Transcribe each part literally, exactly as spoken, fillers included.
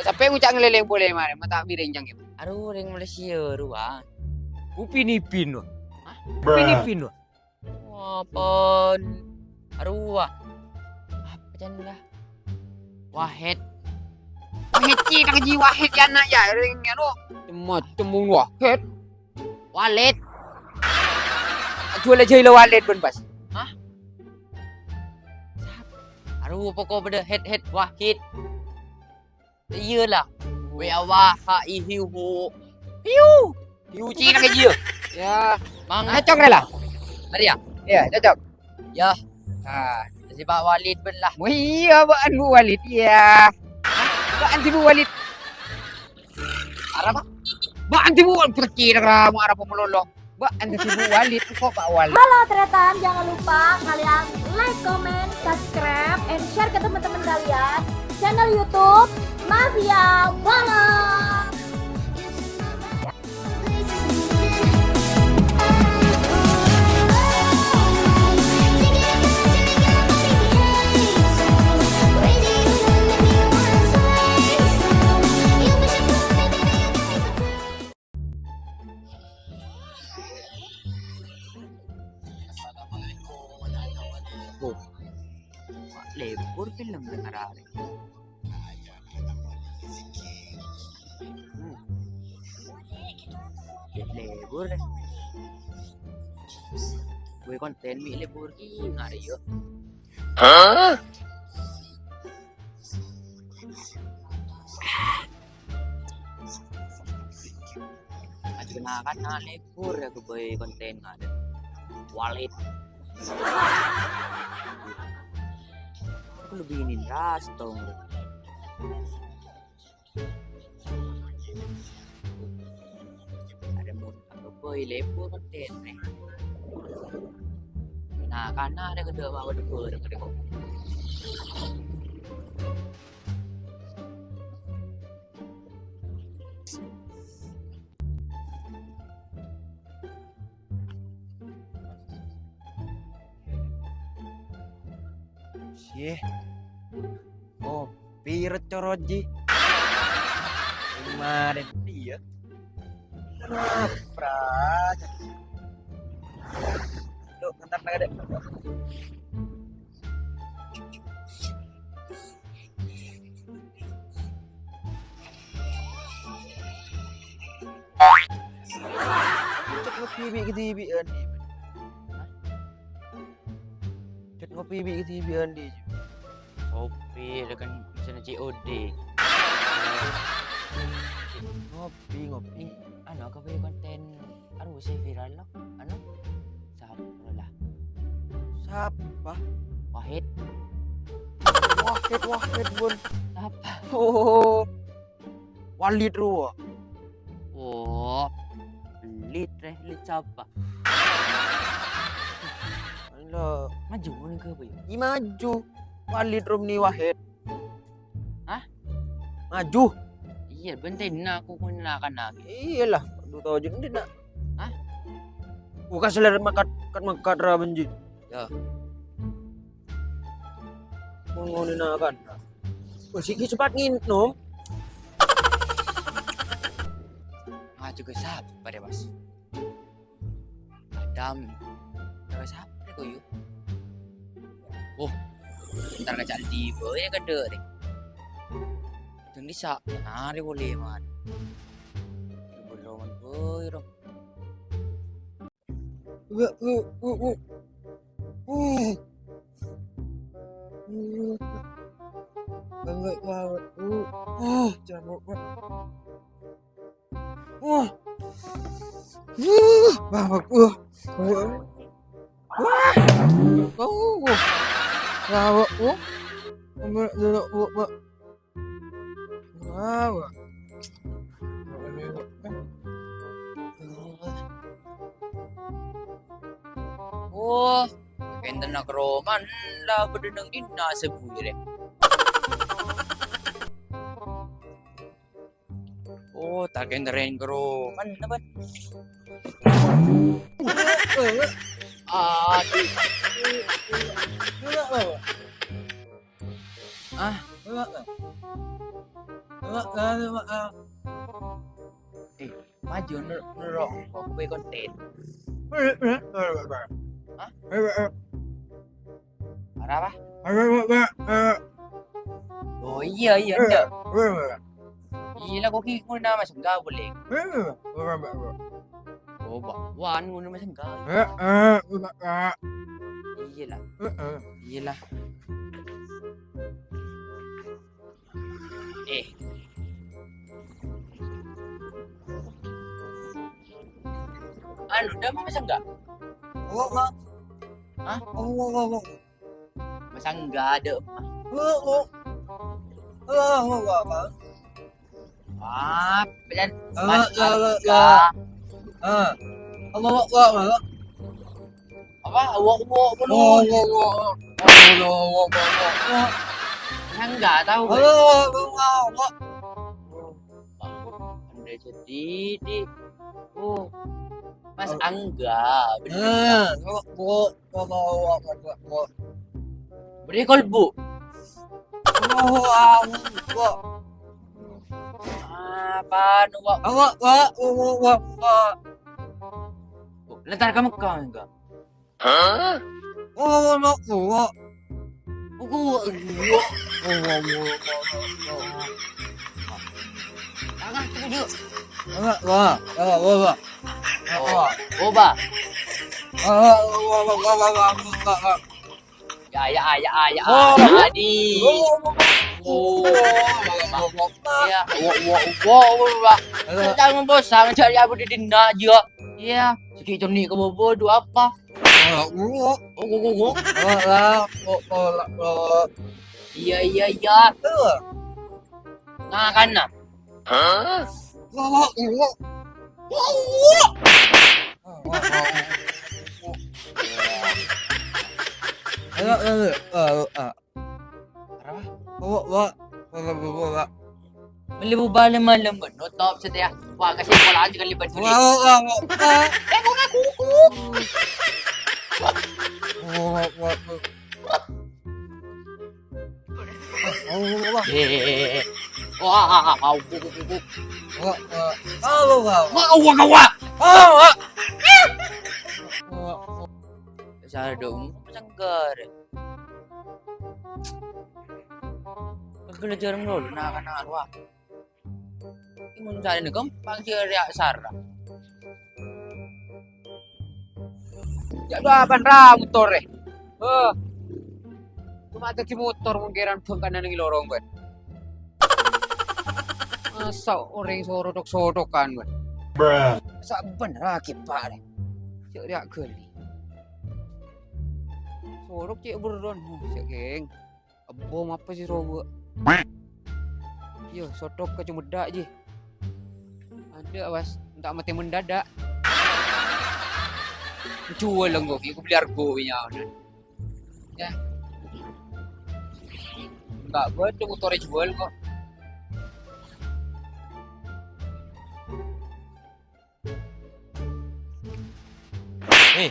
Sampè' ngoca' ngalèlèng polè marè, ma' ta' bi' rèng cangkem. Arowa rèng Malaysia rowa. Upin Ipin, wah. Hah? Upin Ipin, wah. Wah, pon. Arowa. Apa can lah? Wahed. Wahed, cè' ta' kajiyâ Wahed, yâ, ana', yâ, rèng, anu. Cem-macem Wahed. Walid. Ajhuwâl jâ' la Walid bân pas. Hah? Arowa pokok bâdâ het-het Wahid. Iyâ la. W A W H I hiu hu. Hiu. Hiu cè' ta' kajiyâ. Yâ. Mang. Cocok rè la? Arèya. Iyâ, cocok. Yâ. Ah, si Pak Walid bân la. Wah, iyâ, bâ'ân Bu Walid, iyâ. Bâ'ân si Bu Walid. Arapa? Bâ'ân si Bu Walid, percè' ra, arapa malolo. Bâ'ân si Bu Walid, kok Pak Walid. Halo, tarètan, jangan lupa kalian like, comment, subscribe, and share ke teman-teman kalian channel YouTube Mafia Balap. Oh, libur film dengar hari. Hmm. Libur deh. Gue konten mi libur ki ngari yo. Hah? Aja kena kan libur ya gue konten ada. Walid. Aku lebih ini ras tong. Ada mau apa boy lepo konten nih. Nah, karena ada kedua mau dua ada kedua. Sih. Oh, piro coroji? Kemarin iya. Pras. Duh, bentar lagi deh. Cek ngopi bi' kedibi'an di. Cek ngopi bi' kedibi'an di. Ngopi dengan misalnya C O D. Ngopi, ngopi. Anu, aku punya konten. Anu, sih viral loh. Anu, sapa lah? Sapa? Wahid. Wahid, Wahid, Bun. Sapa? Oh. Walid rowa. Oh. Pelit, reh, pelit sapa? Alah. Maju, mau ke apa ya? Iya, maju. Walid Romni Wahid. Hah? Maju. Iya, benteng aku kena kan lagi. Iyalah, aduh tahu aja nanti nak. Hah? Bukan selera makat, kat makat ra benji. Ya. Mau ngonin akan. Wah, siki cepat nginom. Ah, juga sapa deh, Mas? Adam. Terus apa kok yuk? Oh, ntar kacak di bawah ya kedua deh. Dan bisa nari boleh man. Belum boy dong. Wah, wah, wah, wah. Wah. Wah, wah, wah, wah. Ah, cabut, wah. Wah. Wah, wah, wah. Wah. Wah. Wah, wah. Wah, wah, wah. Wah, wah, wah. Wah, wah. Oh, enten nang roman lah, bâdâ nang dinna' sebuwi rè. Oh, ta' kèng terèn ka roman apa? Aduh. Ah, Eh, maju, ner-, nero' engko', aku buwâ konten. Hah? Arapa? Oh, iyâ, iyâ, iyâ. Iyâ la, kok ghi' ghuna masengga polè. Oh, bâ'na ghuna masengga. Iyâ la. Iyâ la. Eh. Anu, dâ' masengga? Oh, Pak. Hah? Oh, oh, oh, oh. Masengga dâ'. Oh, oh. Oh, oh, oh, Pak. Wah, bâjâna masengga. Ah. Apa, apa, apa? Apa? Awak, awak, apa lu? Oh, oh, oh, oh. Oh, oh, oh, oh, oh. Masengga tao, Pak. Oh, oh, oh, oh, oh. Anda jadi di, oh, Mas Angga, bener. Ah, oh, oh, oh, oh, oh, oh, oh. Beri kolbu. Oh, oh, oh, oh. Apa nu, Wak? Awak, Wak, Wak, Wak, Wak, Wak. Oh, lantar ka Mekah enggak? Hah? Wak, Wak, Wak, Wak. Buku, Wak, Wak. Wak, Wak, Wak, Wak, Wak. Tangan tuju. Wak, Wak, Wak, Wak, Wak. Wak, Wak. Oh, Ba. Wak, Wak, Wak, Wak, Wak, Wak, Wak, Wak. Ya, ya, ya, ya, ya, di. Oh. Ya. Wo, wo, wo, wo, wo. Sejak membosan cari aku di dina aja. Iya, segi coni ke bobo, dua apa? Oh, wo, wo, wo. Iya, iya, iya. Nah, kan, nah. Hah? Wah, wah, wah. Wah, wah. Ayo, ayo, ayo, ayo. Arapa? Wah, wah. Wah, wah, wah, wah. Mèlè bubâ malem, Bân. Notop satèya. Wah, kasih pola aja kali, Bân. Wah, wah, wah, wah. Eh, kok nggak kuku? Wah, wah, wah. Eh. Wah, au, au, au, au. Wah, wah. Au, au, au, au. Wah, wah, wah. Au, wah. Sadhung segar. Kagala jarang lho, nah, kana, wah. Mon carèna ghâmpang sè rèya sara. Ya, dua ban ra motorè. Heh. Coma dhâddhi motor mon kèran bhângkana neng lorong, Bân. Masa orèng soro tok-sotokan, Bân. Bruh. Masa bân ra ghi' pa' rè. Cè' rèya ghâli. Sorok cè' berron. Huh, cè' geng. Ebbo mapa sè rowa? Yo, sotok ka Cumedda', Ji. Adâ', awas, enta' matè mendadak. Juwâl engko' ghi', ku beli argo nyaon. Ya. Enggak, gua tuh motornya jual kok. Eh.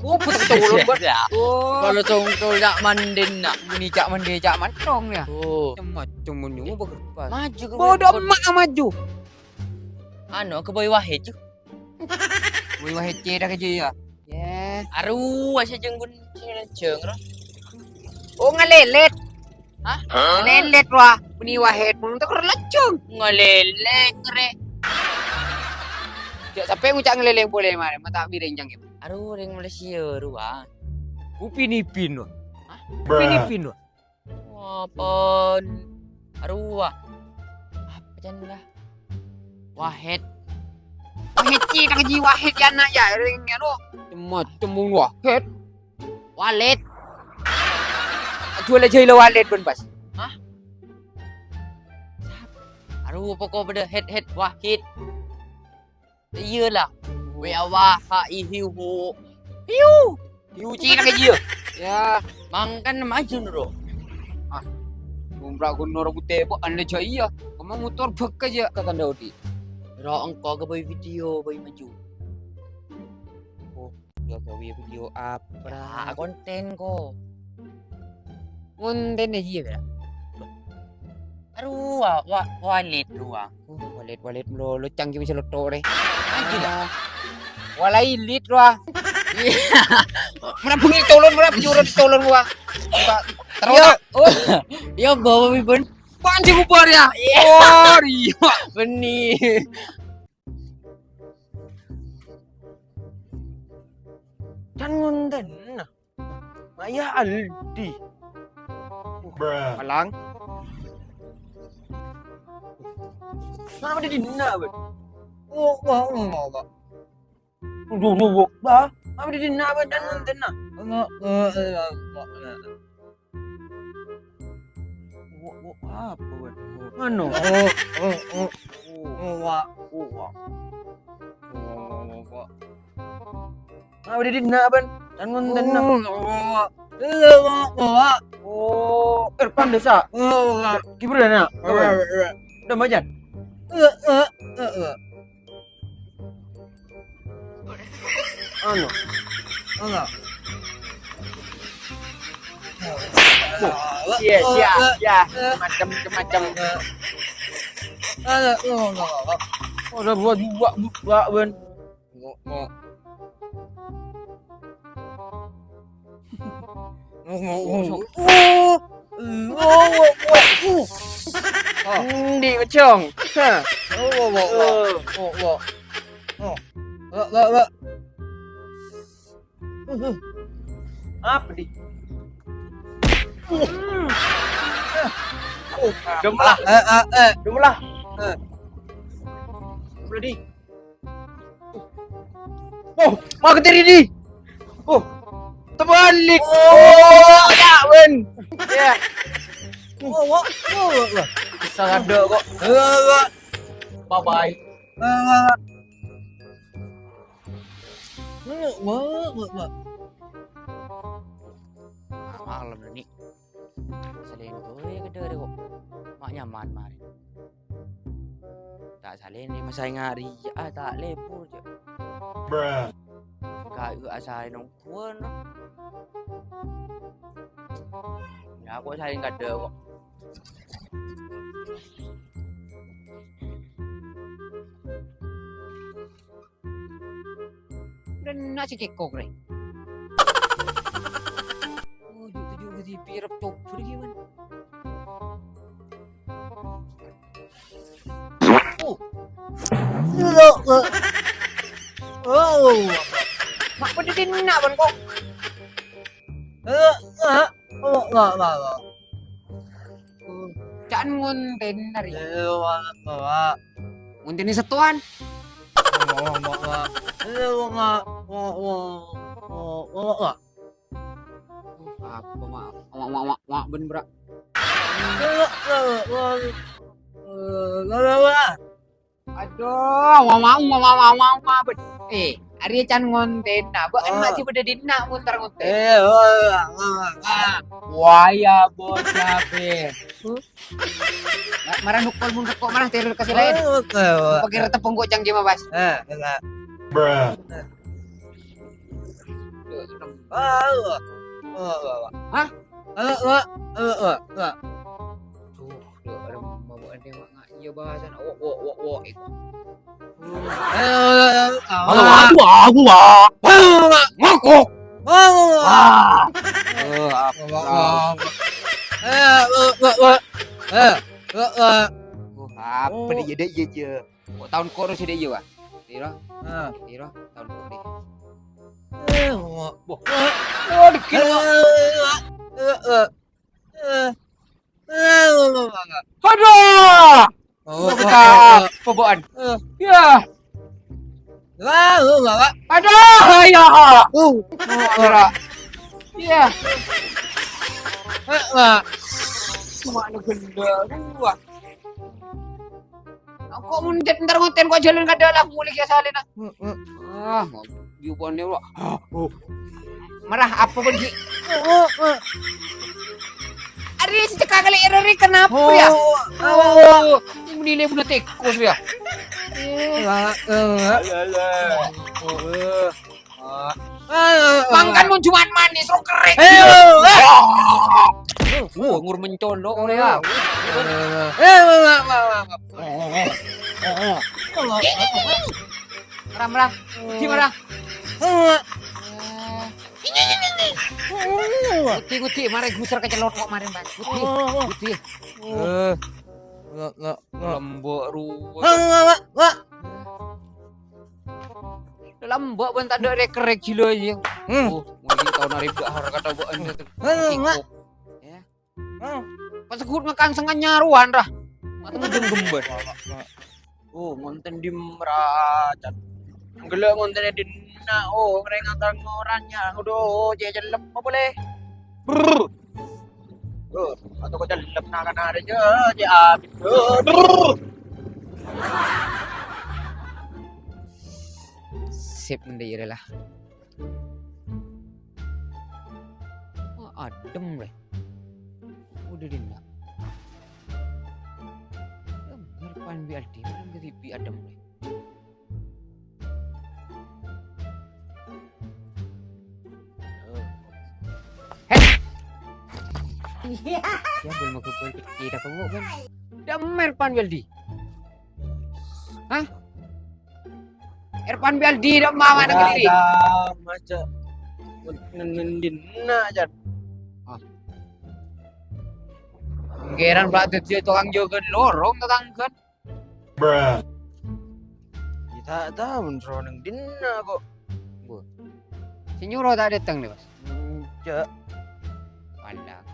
Oh, betul, Bang. Ya. Oh. Kalau congcol cak mandin nak, muni cak mandi cak mantong ya. Oh. Macam-macam menyu berkepas. Maju ke bodoh bawah. Emak maju. Anu, ke Boy Wahid, cu. Boy Wahid cedek aja ya. Ya. Aru, asa jenggun cedek jeng, ro. Oh, ngalelet. Hah? Ngalèlèt, wah. Bânnè wahèt, mon entar lajung. Ngalèlèt, rè. Jhâ' sampè' ngoca' ngalèlèt polè marè, mata' miring jang. Aru, rèng Malaysia, rowa. Upin Ipin, wah. Hah? Upin Ipin, wah. Apaan? Aru, wah. Apa can lah? Wahèt. Wahèt, cè', tak ji wahèt, ya, anak, ya. Rèng, anu. Cem-macem, mon wahèt. Walid. Jual aja ilo Walid pun pas. Hah? Aduh, pokok pada head, head, Wahid. Iyalah. W A W H I hiu hu. Hiu. Hiu cina ke dia. Ya. Mangkan maju nero. Ah. Umpra gunung rambut tebok anda jaya. Kamu motor bek aja ke tanda odi. Ro engko ke boy video, boy maju. Oh. Gua gawe video apa? Ya, konten ko. Konten aja ya, Bra. Arowa, wa-, walid rowa. Oh, walid, walid malolo, canggi bisa lotto re. Anjir, ya. Walailit rowa. Iya. Mara bengi colon, mara jurut colon rowa. Terus. Ya. Oh. Ya, bawa bibun. Panji bubar ya. Iya. Oh, iya. Beni. Can ngonten. Maya Aldi. Bruh. Alang. Nah, apa di dinna, Bang? Oh, wah, oh, wah, wah. Duh, duh, duh, bah. Apa di dinna, Bang? Dan ngonten, nah. Enggak, enggak, enggak, enggak. Wo, wo, apa, Bang? Anu. Oh, oh, oh. Oh, wa, oh, wa. Oh, wa. Ah, udah di dinna, Bang. Can ngonten, nah. Oh, wa, wa. Iya, wa, wa, wa. Oh, Irfan Desa. Oh, wa. Gibran, ya? Wa, wa, wa. Udah, Bang, Jan? Iya, iya, iya, iya. Anu. Anu. Iya, iya, iya. Macam, macam. Anu, anu, anu. Udah buat buat buat, Ben. Ngo, ngo. Ngo, ngo, ngo. Oh. Ngo, ngo, ngo. Oh. Endi, Cong? Hah? Ngo, ngo, ngo, ngo. Oh. Ngo, ngo, ngo. Ngo, ngo, ngo. Apa, Di? Oh, gemelah. Eh, eh, eh. Gemelah. Eh. Apa, Di? Oh, mau ke tiri, Di. Oh, terbalik. Oh, ya, Ben. Ya. Oh, wah, wah, wah, wah. Bisa ada kok. Wah, wah. Bye-bye. Wah, wah, wah. Wah, wah, wah, wah. Ah, malem ni. Salèn ghâbây kadhâ' rè, kok. Ma' nyaman marè. Ta' salèn rè, masaè ngarè, ah, ta' lebur, jâ'. Bruh. Ka-, ka-, asaè nongguwân. Ya, kok salèn kadhâ', kok. Dâ' enna' sè kèkok rè. Oh, ju-, ju-, ju-, di pirep cobur ghi, man. Oh. Oh. Ma' padâ dinna', man, kok. Eh, eh. Oh, wa, wa, wa. Can ngontèn arèya. Eh, wa, wa, wa. Ngontènè sèttowan. Wa, wa, wa, wa. Eh, wa, wa, wa, wa. Wa, wa, wa. Apa, ma'? Ma', ma', ma', ma', ben, bra. Eh, wa, wa, wa. Eh, wa, wa, wa. Adu, wa, wa, wa, wa, wa, wa, wa, bet. Eh, arèya can ngontèn, nah, bâ'na ma' jhi padâ dinna' montar ngontèn. Eh, wa, wa, wa, wa. Ah, wah, ya, bocah, be. Ma-, mara nokol mon kok mara teror ka sè laèn. Oh, oke, oke. Pakèra tepung kok cang jema pas. Eh, enggak. Bruh. Wa, wa, wa, wa, wa. Hah? Wa, wa, wa, wa, wa. Duh, duh, ada mabuk ada mak. Nga-, iya, bahasan. Wo, wo, wo, wo, iku. Aku, aku, aku, aku. Ngokok. Wah. Eh, apa? Wah, wah, wah. Eh, wah, wah, wah. Eh, wah, wah. Oh, apa dia, dia, dia, dia? Kok taon kok sih dia, Wak? Piro? Ah. Piro? Taon kok dia? Eh, wah. Wah. Wah, dikit, Wak. Eh, eh, eh. Eh. Aduh! Oh, kita oh, oh, oh. Pobokan. Eh. Ya. Wah, oh, wah, wah. Aduh, ya. Oh, oh, oh. Ora. Iya. Eh, wah. Cuma ada genda. Wah. Kok mun ntar ngoten kok jalan kada lah mulih ya salin, ah. Heeh. Ah, yubone, Wak. Ah, oh. Marah apa pun, Ki? Ari sejak kali error kenapa ya? Oh, oh. Ini nilai bunuh tikus ya. Alah, alah. Oh, eh. Mangkan mun Jumat manis, lo kering. Ayo, eh. Wah. Oh, ngur mencolok, ya. Eh, eh, eh, eh, eh, eh. Mara, mara. Di mara. Ngerti, ngerti. Mara gusar ka celotthok, mara, Bang. Ngerti, ngerti. Eh. Lembok ruwet. Lembok, bân, tadâ' rèk-kerrèk jhilâ, ya. Hmm. Oh, mungkin taon arè bâ'ân kata bâ'ân itu. Hmm, Mak. Ya. Hmm. Pas ghut ngekang sengan nyarowan, ra. Mata mudeng gembar. Oh, ngonten di meracat. Gellâ' ngonten è dinna', oh, ngerèng akan ngoran, ya. Aduh, cè' cellep apa boleh? Brrr. Oh, atau kok cellep na-, na-, na-, cè', cè' abit. Brrr. Sip, mending iyâ lah. Wah, adhem, lè. Udah deh, enggak. Adhem, Irfan bi' Aldi, adhem bi' Aldi, adhem, lè. Hei! Ya, belum aku pun tidak kok, kan? Adhem, Irfan bi' Aldi. Hah? Irfan bi' Aldi, dâ' mama neng kediri. Ada, maca. Ngen-, ngen-, dinna', Jan. Ah. Kèran, Pak, dâddhi tokang jâgâ lorong, tokang kan. Bruh. Ya, ta' tao, mon ro neng dinna' kok. Bu. Sè nyoro ta' dâteng, nè, Mas? Enjâ'. Pandang.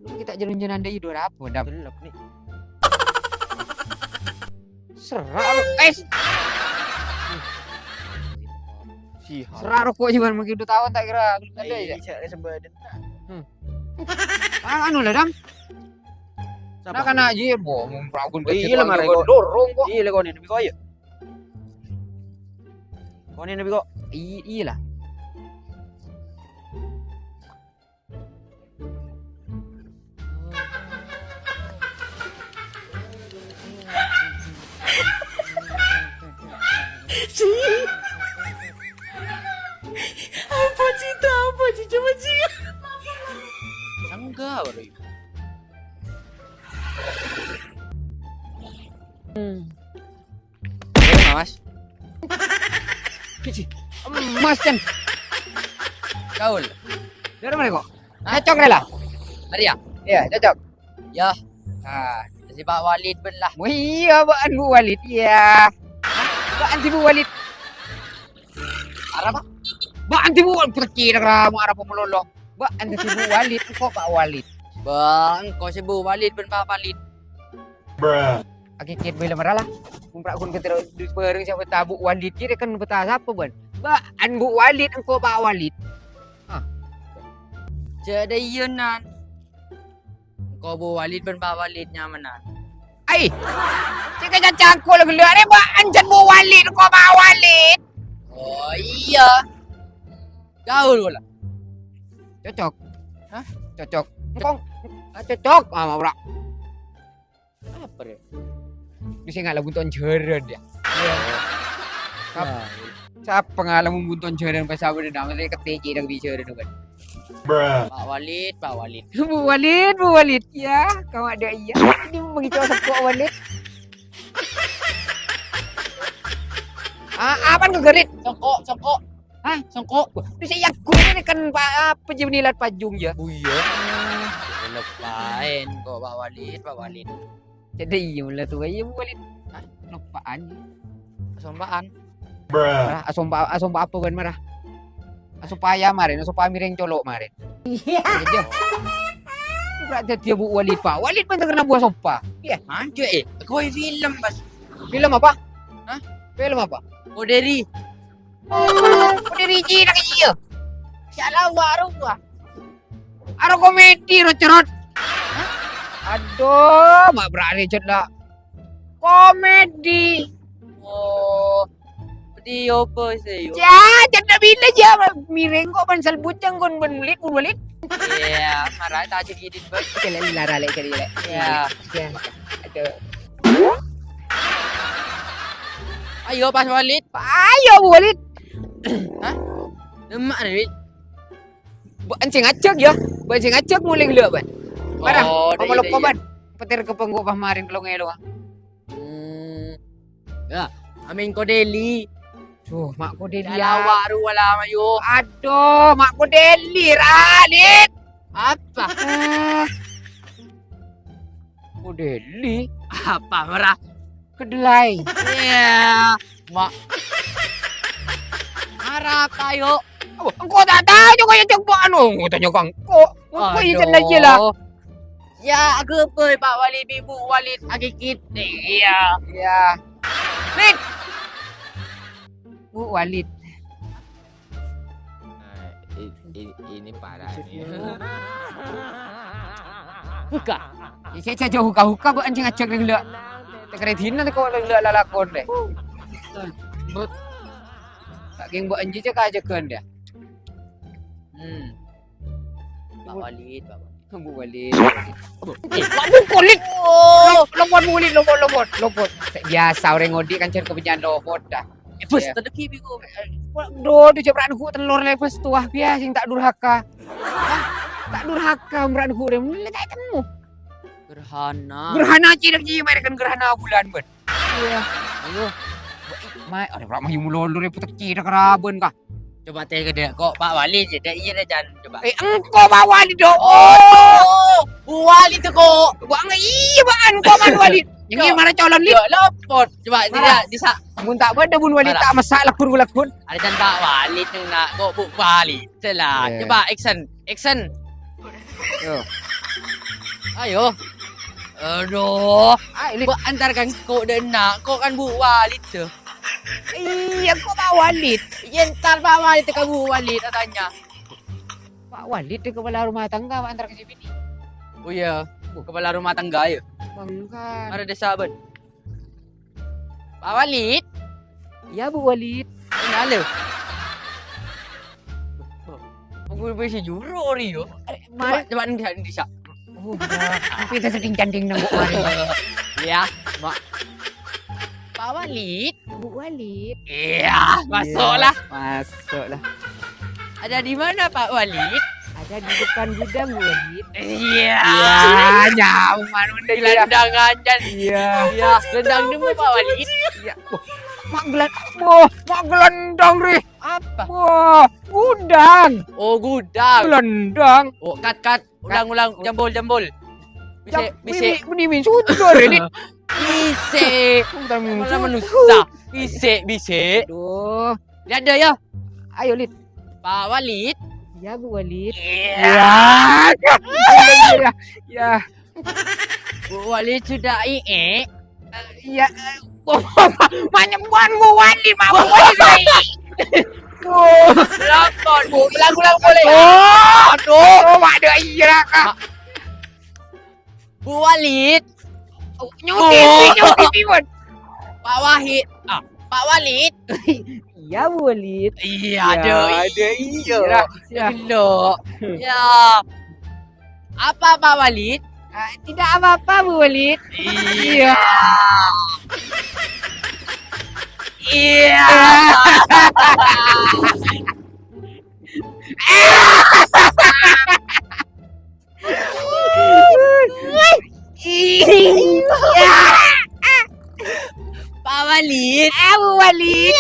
Lu kita jalan-jalan dâ' iyâ dua ratus, Dam. Gelap, nih. Sera' lu, guys. Sihat. Sera' roko' jiyâ, mungkin dua taon ta' kèra. Ada ya? Iya, saya sembadan. Hmm. Ah, anu lah, Dam. Sapa? Nah, kana' jiyâ, bo, ngompragun. Oh, iya, lah, mare, kok. Dorong, kok. Iya, lah, kok, ini, kok, iya. Kok, ini, kok. I-, iya, lah. Apa sih itu? Apa sih? Coba sih. Sangga baru itu. Hmm. Mas. Biji. Emas, Cen. Kaul. Dari mana kok? Hah? Cocok, Rela? Dari ya? Iya, cocok. Ya. Ah, si Pak Walid ben lah. Oh iya, Pak Anu Walid, iya. Pak Andi Bu Walid. Arapa? Pak Andi Bu Walid, pergi dah kamu, arapa melolo. Pak Andi Bu Walid, kok Pak Walid? Bang, kok si Bu Walid ben Pak Walid? Bruh. Akikit bela mara lah. Ngumpra' gun ketero bareng siapa tabu Walid kira kan beta sapa, Ban? Ba'an Bu Walid engko' Pak Walid. Ah. Jadi iya, Nan. Engko' Bu Walid ban Pak Walid nyamana. Ai. Sing kacangkul gelo are ba'an jan Bu Walid engko' Pak Walid. Oh iya. Gaul bola. Cocok. Hah? Cocok. Engko', ah, cocok. Ah, mau ora? Apa ya? Ini saya nggak lagu ton jaran ya. Iya. Sap-, sapa ngalamun bunton jaran pas apa dah namanya keteke dah bicara tuh kan. Bruh. Pak Walid, Pak Walid. Bu Walid, Bu Walid. Ya, kamu ada iya. Ini begitu sepok Walid. Ah, apaan kegerit? Songkok, songkok. Hah? Songkok. Wah, ini saya yakin ini kan Pak, apa, Jimny Lat Pajung ya? Oh iya. Lupain kok Pak Walid, Pak Walid. Jadi iya, mulai tuh, iya, Bu Walid. Hah? Lupaan. Asompaan. Bruh. Ah, asompa, asompa apa kan marah? Asompa ya maren, asompa mireng colok maren. Iya. Iya. Ora dadi Bu Walid, Pak. Walid bener kena buah sompa. Iya. Anjir, eh. Aku film, Mas. Film apa? Hah? Film apa? Koderi. Oh, Koderi Cina ke iya. Salah, Wak, Wak. Aro komedi, Rot, Rot. Hah? Aduh, mak berani, Cot, lah. Komedi. Oh, peti opo sih, yo? Ya, canda bila ya, mireng kok ban selbut jang kon ban melit, ban melit. Iya, marah tak jadi edit, Bos. Oke, lek, lara, lek, jadi, lek. Iya. Iya. Aduh. Ayo, pas Walid. Ayo, Walid. Hah? Lemak, Rit. Bâ'ân sè ngajhâk, yâ. Bâ'ân sè ngajhâk molè ghellâ', bân. Mara, Oh, iyâ, iyâ, iyâ. Pamarokoman. Petir kepengko pamarin kello ngelo. Hmm. Yâ, amèng ko Deli. Duh, ma' ko Deli, yâ. Lawa ru wala mayu. Aduh, ma' ko Deli, Ralit. Apa? Ah. Ko Deli? Apa, mara? Kedelai. Iyâ, ma'. Mara apa, yo? Oh, engko' ta' tao, jhâ' kaya jhâ' bâ'ân, oh, engko' tanya ka engko'. Engko' iyâ, Aduh. Iyâ, la. Yâ, aghâbây, Pak Wali, bi' Bu Walid agigit. Iyâ. Iyâ. Lid. Bu Walid. Nah, i-, i-, ini parah ini. Buka. Isi saja huka-huka, bâ'ân sè ngajhâk rèng la. Tekre dina kok rèng la lalakon deh. Saking bâ'ân jhâ' kajhâghân deh. Hmm. Pak Walid, Pak Walid. Bu Walid. Eh, Pak Bu Walid. Oh. Lopot, Bu Walid, lopot, lopot, lopot. Biasa orèng odi' kan jhâr kabânnya'an lopot dah. Eh, bos, Iyâ. Tadi kibi kok. Duh, duh, jhâ' bârâ'na ghu' tellor lè, bos, towa biasa sing ta' durhaka. Hah? Ta' durhaka, bârâ'na ghu' rèm, lè ta' ètemmo. Gerhana. Gerhana cilek ji, mèrèkan gerhana bulan, bân. Iyâ. Ayo. Mai, arè bârâ' mayu mololo rè putek cilek raban, kah? Coba tanya ke dia, kok Pak Wali jadi iya deh, Jan, coba. Eh, engko' Pak Wali, do. Oh, Bu Wali tuh kok. Bang, iya, bang, engko' Pak Wali. Yang iya, mara calon, Lid. Yo, lopot. Coba, mara. Tidak, bisa. Mun ta' bâdâ Bu Wali, mara. Ta' massa' lagun-lagun. Ada Jan Pak Wali tuh, nak. Kok Bu Wali? Salah. Iya. Coba, action. Action. Yo. Ayo. Aduh. Ayo, Lid. Kok antar kan kok dena, kok kan Bu Walid tuh. Iya, kok Pak Walid? Iya, entar Pak Walid ka Bu Walid, tanya. Pak Walid, kepala rumah tangga, Pak, antar ke sini. Oh iya, kepala rumah tangga ya. Bangkan. Ada desa, Ben. Pak Walid. Iya, Bu Walid. Halo. Aku bisa juru ori yo. Eh, coba, mari. Coba nanti, nanti, Sa. Oh, iya. Tapi itu seding canding nang kok mari. Iya, Mak. Pak Walid. Bu Walid. Iya, masuklah. Iya, masuklah. Ada di mana, Pak Walid? Ada di depan gudang, Bu Walid. Iya. Iya, nyaman, udah, iya. Gelandangan, Jan. Iya. Iya, gendang dulu, Pak Walid. Iya. Wah, Mak Gelan-, wah, Mak Gelandang, Ri. Apa? Wah, gudang. Oh, gudang. Gelandang. Oh, cut, cut. Ulang, ulang. Jambul, jambul. Bisi', jam-, bisi'. Bini, bini, bini, sudah, Ri. Bisi'. Udah, malah manusia. Bisi', bisi'. Aduh. Dia ada, ya? Ayo, Lid. Pak Walid. Iya, Bu Walid. Iya. Iya. Iya. Bu Walid sudah iye. Iya. Manyembuhan Bu Walid, Mak, Bu Walid sudah iye. Lapor, Bu. Ulang, ulang, boleh. Oh, aduh. Oh, Mak, ada iya, Kak. Bu Walid. Oh, nyuti, oh. Nyuti, Pak Wahid. Ah, Pak Walid. Iya, Bu Walid. Iya, iya, ada, ada, iya. Iya, iya. Gelo. Ya. Apa, Pak Walid? Ah, tidak apa-apa, Bu Walid. Iya. Iya. Pak Walid. Ah, Bu Walid.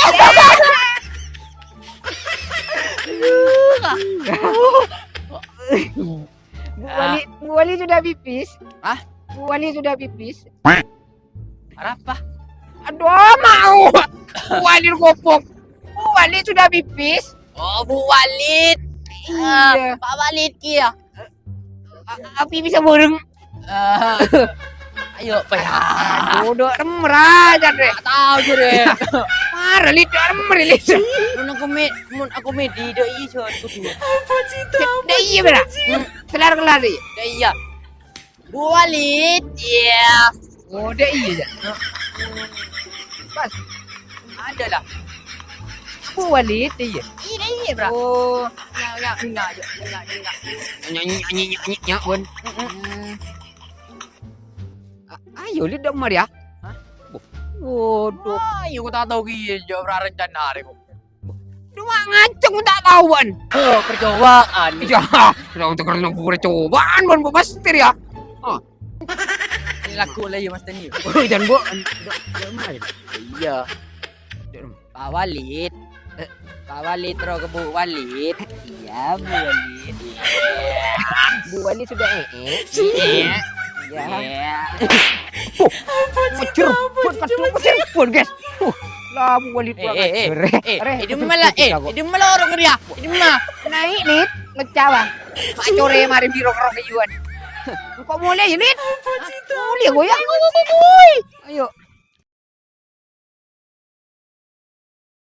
Bu Walid, Bu Walid sudah pipis. Hah? Bu Walid sudah pipis. Arapa? Aduh, mau. Bu Walid goblok. Bu Walid sudah pipis. Oh, Bu Walid. Iya. Ah, Pak Walid kia. A-, api bisa burung. Ah, ayo, Pak. Aduh, dok remer aja deh. Nggak tahu aja deh. Marah, Lid, dok remer, Lid. Mun aku me-, mun aku medi, dok iso kudu. Apa sih itu? Dok iya, Bra. Hmm, kelar-kelar, iya. Dok iya. Bu Walid, iya. Oh, dek iya, ya? Pas. Ada lah. Bu Walid, iya. Iya, iya, Bra. Oh. Ya, ya, enggak, ya, enggak, enggak. Nyanyi, nyanyi, nyanyi, nyanyi, Bun. Mm-mm. Hmm. A-, ayo, Lid, dong, Mar, ya. Hah? Waduh. Ayo, aku tak tahu ki, ya, Bra, rencana hari kok. Coma ngaceng ta' tao, bâ'ân. Oh, percobaan. Iyâ, kèra untuk kèra nunggu percobaan, bâ'ân, Bu Master, yâ. Oh. Ini lagu lah, ya, Mas Teni. Oh, jangan, Bu. Iyâ. Pak Walid. Eh, Pak Walid, terro ka Bu Walid. Iyâ, Bu Walid. Bu Walid sudah, eh, eh. Iyâ. Iyâ. Iyâ. Oh, ngejer, pon, kadhu ngejer, pon, guys. Uh, lah, Bu Walid kurang ajar. Eh, eh, eh, eh, dimma la, eh, dimma la orèng rèya? Dimma? Naè', Lid, ngecawa. Pacorè marè biro karo kayuan. Engko' molè, yâ, Lid. Molè, ghu, yâ. Ayo.